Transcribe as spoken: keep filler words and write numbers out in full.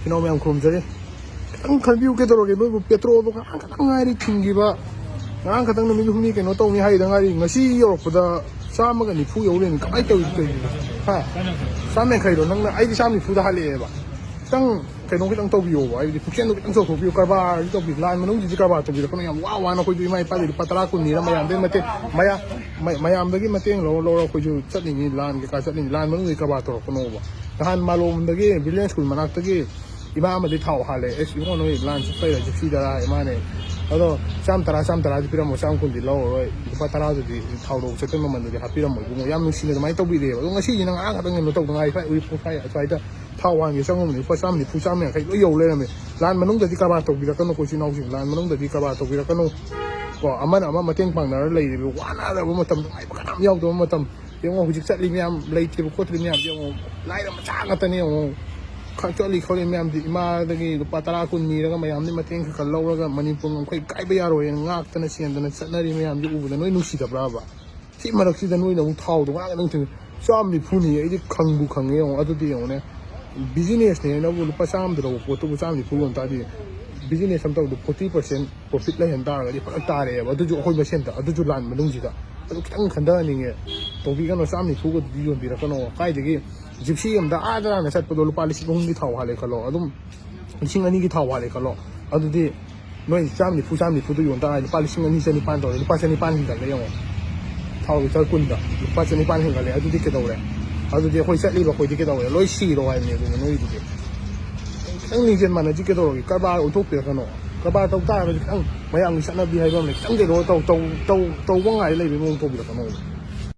ꯏꯅꯥꯎ ꯃꯌꯥꯝ ꯈꯨꯔꯨꯝꯖꯔꯤ꯫ ꯈꯤꯇꯪ ꯈꯟꯕꯤꯌꯨ ꯀꯩꯗꯧꯔꯒꯦ, ꯅꯣꯏꯕꯨ ꯄꯦꯇ꯭ꯔꯣꯜꯗꯣ ꯉꯔꯥꯡ ꯈꯛꯇꯪ ꯉꯥꯏꯔꯤ ꯊꯤꯡꯈꯤꯕ꯫ ꯉꯔꯥꯡ ꯈꯛꯇꯪ ꯅꯨꯃꯤꯠ ꯍꯨꯝꯅꯤ ꯀꯩꯅꯣ ꯇꯧꯅꯤ ꯍꯥꯏꯗ ꯉꯥꯏꯔꯤ, ꯉꯁꯤ ꯌꯧꯔꯛꯄꯗ ꯆꯥꯝꯃꯒ ꯅꯤꯐꯨ ꯌꯧ ꯂꯩꯔꯝꯃꯤ꯫ ꯀꯃꯥꯏꯅ ꯇꯧꯔꯤꯅꯣ, ꯀꯩꯒꯤꯅꯣ? ꯍꯥ? ꯆꯥꯝꯃ ꯌꯥꯡꯈꯩꯔꯣ? ꯅꯪꯅ, ꯑꯩꯗꯤ ꯆꯥꯝꯃ ꯅꯤꯐꯨꯗ ꯍꯥꯜꯂꯛꯑꯦꯕ꯫ ꯈꯤꯇꯪ ꯀꯩꯅꯣ ꯈꯤꯇꯪ ꯇꯧꯕꯤꯌꯣꯕ, ꯍꯥꯏꯕꯗꯤ ꯄꯨꯛꯆꯦꯜꯗꯣ ꯈꯤꯇꯪ ꯆꯥꯎꯊꯣꯛꯄꯤꯌꯨ꯫ ꯀꯔꯕꯥꯔꯗꯤ ꯇꯧꯕꯤ, ꯂꯥꯟ ꯃꯅꯨꯡꯁꯤꯗꯤ ꯀꯔꯕꯥꯔ ꯇꯧꯕꯤꯔꯛꯀꯅꯨ꯫ ꯌꯥꯝ ꯋꯥ ꯋꯥꯅ ꯑꯩꯈꯣꯏꯁꯨ ꯏꯃꯥ ꯏꯄꯥꯗꯒꯤ ꯂꯨꯄꯥ ꯇꯔꯥ ꯀꯨꯟ ꯅꯤꯔ ꯃꯌꯥꯝꯗꯒꯤ ꯃꯇꯦꯡ, ꯃꯌꯥ-, ꯃ-, ꯃꯌꯥꯝꯗꯒꯤ ꯃꯇꯦꯡ ꯂꯧꯔ ꯂꯧꯔ ꯑꯩꯈꯣꯏꯁꯨ ꯆꯠꯂꯤꯅꯤ, ꯂꯥꯟ ꯀꯩꯀꯥ ꯆꯠꯂꯤꯅꯤ꯫ ꯂꯥꯟ ꯃꯅꯨꯡꯗꯗꯤ ꯀꯔꯕꯥꯔ ꯇꯧꯔꯛꯀꯅꯣꯕ꯫ ꯅꯍꯥꯟ ꯃꯥꯂꯣꯝꯗꯒꯤ ꯕ꯭ꯔꯤꯂꯤꯌꯟꯁ ꯁ꯭ꯀꯨꯜ ꯃꯅꯥꯛꯇꯒꯤ ꯏꯃꯥ ꯑꯃꯗꯤ ꯊꯥꯎ ꯍꯥꯜꯂꯦ꯫ "ꯑꯦꯁ ꯏꯕꯨꯡꯉꯣ, ꯅꯣꯏ ꯂꯥꯟ ꯆꯠꯄꯩꯔꯥ ꯖꯤꯞꯁꯤꯗꯔꯥ?" ꯏꯃꯥꯅꯦ, "ꯑꯗꯣ ꯆꯥꯝ ꯇꯔꯥ, ꯆꯥꯝ ꯇꯔꯥꯗꯤ ꯄꯤꯔꯝꯃꯣ, ꯆꯥꯝ ꯀꯨꯟꯗꯤ ꯂꯧꯔꯔꯣꯏ, ꯂꯨꯄꯥ ꯇꯔꯥꯗꯨꯗꯤ ꯊꯥꯎ ꯂꯧꯕ ꯆꯠꯄꯩ ꯃꯃꯜꯗꯨꯗꯤ ꯍꯥꯞꯄꯤꯔꯝꯃꯣ ꯏꯕꯨꯡꯉꯣ꯫" ꯌꯥꯝ ꯅꯨꯡꯁꯤꯅ ꯑꯗꯨꯃꯥꯏꯅ ꯇꯧꯕꯤꯔꯛꯑꯦꯕ꯫ ꯑꯗꯣ ꯉꯁꯤꯁꯦ ꯅꯪ ꯑꯉꯥꯡ ꯈꯛꯇꯪ ꯀꯩꯅꯣ ꯇꯧꯗ ꯉꯥꯏ, ꯁ꯭ꯋꯥꯏ ꯎꯔꯤꯄꯣꯛ ꯁ꯭ꯋꯥꯏ ꯑꯁ꯭ꯋꯥꯏꯗ ꯊꯥꯎ ꯍꯥꯟꯒꯦ ꯆꯪꯉꯨꯕꯅꯤ, ꯂꯨꯄꯥ ꯆꯥꯝ ꯅꯤꯐꯨ, ꯆꯥꯝ ꯌꯥꯡꯈꯩ ꯂꯣꯏ ꯌꯧ ꯂꯩꯔꯝꯃꯦ꯫ ꯂꯥꯟ ꯃꯅꯨꯡꯗꯗꯤ ꯀꯔꯕꯥꯔ ꯇꯧꯕꯤꯔꯛꯀꯅꯨ, ꯑꯩꯈꯣꯏ ꯏꯆꯤꯜ ꯏꯅꯥꯎꯁꯤꯡ, ꯂꯥꯟ ꯃꯅꯨꯡꯗꯗꯤ ꯀꯔꯕꯥꯔ ꯇꯧꯕꯤꯔꯛꯀꯅꯨ꯫ ꯀꯣ, ꯑꯃꯅ ꯑꯃ ꯃꯇꯦꯡ ꯄꯥꯡꯅꯔ ꯂꯩꯔꯤꯕ, ꯋꯥꯅꯔꯕ ꯃꯇꯝ, ꯅꯨꯡꯉꯥꯏꯕ ꯀꯅꯥꯝ ꯌꯥꯎꯗꯕ ꯃꯇꯝ꯫ ꯌꯦꯡꯉꯣ, ꯍꯧꯖꯤꯛ ꯆꯠꯂꯤ ꯃꯌꯥꯝ, ꯂꯩꯇ꯭ꯔꯤꯕ ꯈꯣꯠꯇ꯭ꯔꯤꯕ ꯃꯌꯥꯝꯁꯦ ꯌꯦꯡꯉꯣ, ꯂꯥꯏꯔ ꯃꯆꯥ ꯉꯥꯛꯇꯅꯦ ꯌꯦꯡꯉꯣ꯫ ꯈ-, ꯆꯠꯂꯤ ꯈꯣꯠꯂꯤ ꯃꯌꯥꯝꯁꯦ, ꯏꯃꯥꯗꯒꯤ ꯂꯨꯄꯥ ꯇꯔꯥ ꯀꯨꯟ ꯅꯤꯔꯒ, ꯃꯌꯥꯝꯗꯤ ꯃꯇꯦꯡ ꯈꯔ ꯈꯔ ꯂꯧꯔꯒ, ꯃꯅꯤꯄꯨꯔ ꯉꯝꯈꯩ ꯀꯥꯏꯕ ꯌꯥꯔꯣꯏꯅ ꯉꯥꯛꯇꯅ ꯆꯦꯟꯗꯅ ꯆꯠꯅꯔꯤ ꯃꯌꯥꯝꯁꯦ ꯎꯕꯗ ꯅꯣꯏ ꯅꯨꯡꯁꯤꯗꯕ꯭ꯔꯕ? ꯁꯤ ꯃꯔꯛꯁꯤꯗ ꯅꯣꯏꯅ ꯑꯃꯨꯛ ꯊꯥꯎꯗꯣ ꯉꯥꯡ ꯑꯗꯨꯝ ꯊꯤꯡꯉꯤ꯫ ꯆꯥꯝ ꯅꯤꯐꯨꯅꯤ, ꯑꯩꯗꯤ ꯈꯪꯕꯨ ꯈꯪꯉꯦ ꯌꯦꯡꯉꯣ꯫ ꯑꯗꯨꯗꯤ ꯌꯦꯡꯉꯣꯅꯦ, ꯕꯤꯖꯤꯅꯦꯁꯅꯦ ꯍꯥꯏꯅꯕꯨ ꯂꯨꯄꯥ ꯆꯥꯝꯃꯗ ꯂꯧꯕ ꯄꯣꯠꯇꯨꯕꯨ ꯆꯥꯝ ꯅꯤꯐꯨ ꯌꯣꯟ ꯇꯥꯔꯗꯤ, ꯕꯤꯖꯤꯅꯦꯁ ꯑꯃ ꯇꯧꯕꯗ ꯐꯣꯔꯇꯤ ꯄꯥꯔꯁꯦꯟ ꯄ꯭ꯔꯣꯐꯤꯠ ꯂꯩꯍꯟ ꯇꯥꯔꯒꯗꯤ ꯐꯔꯛ ꯇꯥꯔꯦꯕ꯫ ꯑꯗꯨꯁꯨ ꯑꯩꯈꯣꯏ ꯃꯁꯦꯟꯗ, ꯑꯗꯨꯁꯨ ꯂꯥꯟ ꯃꯅꯨꯡꯁꯤꯗ꯫ ꯑꯗꯨ ꯈꯤꯇꯪ ꯈꯟꯊꯍꯟꯅꯤꯡꯉꯦ꯫ ꯇꯧꯕꯤꯒꯅꯣ, ꯆꯥꯝ ꯅꯤꯐꯨꯒꯗꯨꯗꯤ ꯌꯣꯟꯕꯤꯔꯛꯀꯅꯣ꯫ ꯀꯥꯏꯗꯒꯤ ꯖꯤꯞꯁꯤ ꯑꯃꯗ ꯑꯥ ꯇꯥꯅ ꯆꯠꯄꯗꯣ ꯂꯨꯄꯥ ꯂꯤꯁꯤꯡ ꯑꯍꯨꯝꯒꯤ ꯊꯥꯎ ꯍꯥꯜꯂꯦ ꯈꯜꯂꯣ, ꯑꯗꯨꯝ ꯂꯤꯁꯤꯡ ꯑꯅꯤꯒꯤ ꯊꯥꯎ ꯍꯥꯜꯂꯦ ꯈꯜꯂꯣ, ꯑꯗꯨꯗꯤ ꯅꯣꯏ ꯆꯥꯝ ꯅꯤꯐꯨ, ꯆꯥꯝ ꯅꯤꯐꯨꯗ ꯌꯣꯟ ꯇꯥꯔꯗꯤ ꯂꯨꯄꯥ ꯂꯤꯁꯤꯡ ꯑꯅꯤ ꯆꯅꯤꯄꯥꯟ ꯇꯧꯔꯦ, ꯂꯨꯄꯥ ꯆꯅꯤꯄꯥꯟ ꯍꯦꯟꯒꯠꯂꯦ ꯌꯦꯡꯉꯣ꯫ ꯊꯥꯎ ꯂꯤꯇꯔ ꯀꯨꯟꯗ ꯂꯨꯄꯥ ꯆꯅꯤꯄꯥꯟ ꯍꯦꯟꯒꯠꯂꯦ, ꯑꯗꯨꯗꯤ ꯀꯩꯗꯧꯔꯦ? ꯑꯗꯨꯗꯤ ꯑꯩꯈꯣꯏ ꯆꯠꯂꯤꯕ ꯑꯩꯈꯣꯏꯗꯤ ꯀꯩꯗꯧꯔꯦ? ꯂꯣꯏ ꯁꯤꯔꯣ ꯍꯥꯏꯕꯅꯦ꯫ ꯑꯗꯨꯗꯤ ꯅꯣꯏꯗꯨꯗꯤ ꯈꯤꯇꯪ ꯂꯤꯡꯖꯦꯜ ꯃꯥꯟꯅꯁꯤ ꯀꯩꯗꯧꯔꯒꯦ? ꯀꯔꯕꯥꯔ ꯑꯣꯟꯊꯣꯛꯄꯤꯔꯛꯀꯅꯣ꯫ ꯀꯔꯕꯥꯔ ꯇꯧ ꯇꯥꯔꯒꯗꯤ ꯈꯤꯇꯪ ꯃꯌꯥꯝꯒꯤ ꯆꯠꯅꯕꯤ ꯍꯥꯏꯕ ꯑꯃ ꯂꯩ, ꯈꯤꯇꯪ ꯀꯩꯅꯣ ꯇꯧ-, ꯇꯧ-, ꯇꯧ-, ꯇꯧꯕ ꯉꯥꯏ ꯂꯩꯕꯒꯤ ꯃꯑꯣꯡ ꯇꯧꯕꯤꯔꯛꯀꯅꯣ꯫